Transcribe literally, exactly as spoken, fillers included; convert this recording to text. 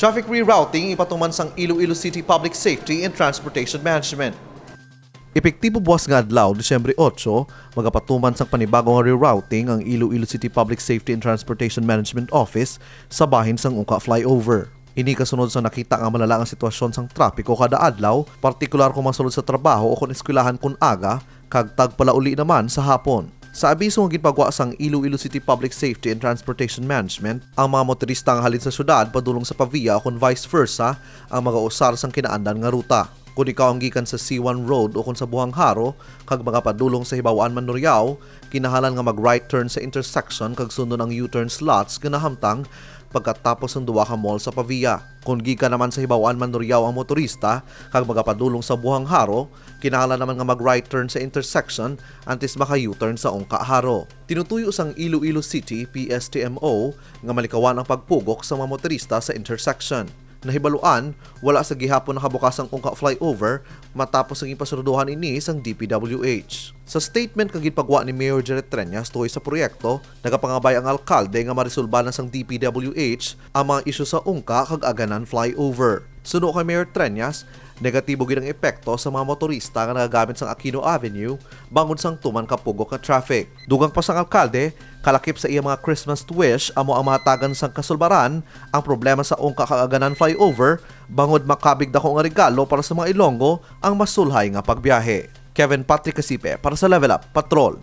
Traffic rerouting ipatuman sang Iloilo City Public Safety and Transportation Management. Epektibo buwas nga adlaw, Disyembre otso, magapatuman sang panibago nga rerouting ang Iloilo City Public Safety and Transportation Management Office sa bahin sang Ungka Flyover. Ini kasunod sa nakita nga malala nga sitwasyon sang trapiko kada adlaw, partikular kon masulod sa trabaho o kon eskwelahan kon aga, kag tagpalauli naman sa hapon. Sa abiso nga ginpagwa sang Iloilo City Public Safety and Transportation Management, ang mga motorista nga halin sa syudad padulong sa Pavia o kon vice versa ang magausar sang kinaandan nga ruta. Kon ikaw ang gikan sa C one Road o kon sa Buhangharo kag magapadulong sa Hibaw-an Manuriao, kinahanglan nga mag-right turn sa intersection kag sundon ang U-turn slots nga nahamtang pagkatapos sang duha ka mall sa Pavia. Kon gikan naman sa Hibaw-an Manuriao ang motorista kag magapadulong sa Buhangharo, kinahanglan naman nga mag-right turn sa intersection antes maka-U-turn sa Ungka Haro. Tinutuyo sang Iloilo City P S T M O nga malikawan ang pagpugok sa mga motorista sa intersection. Nahibaluan, wala sa gihapon nakabukas ang Ungka Flyover matapos ang ipasuraduhan ini sang D P W H. Sa statement nga ginpagwa ni Mayor Jerry Treñas tuhoy sa proyekto, nagapangabay ang alkalde nga maresolba na sang D P W H ang mga isyu sa Ungka kag Aganan Flyover. Suno kay Mayor Treñas, negatibo gid ang epekto sa mga motorista nga nagagamit sang Aquino Avenue bangod sang tuman ka pugok nga traffic. Dugang pa sang alkalde, kalakip sa iya mga Christmas wish amo ang mahatagan sang kasulbaran ang problema sa Ungka kag Aganan Flyover, bangod makabig dako nga regalo para sa mga Ilonggo ang masulhay nga pagbiyahe. Kevin Patrick Casipe para sa Level Up Patrol.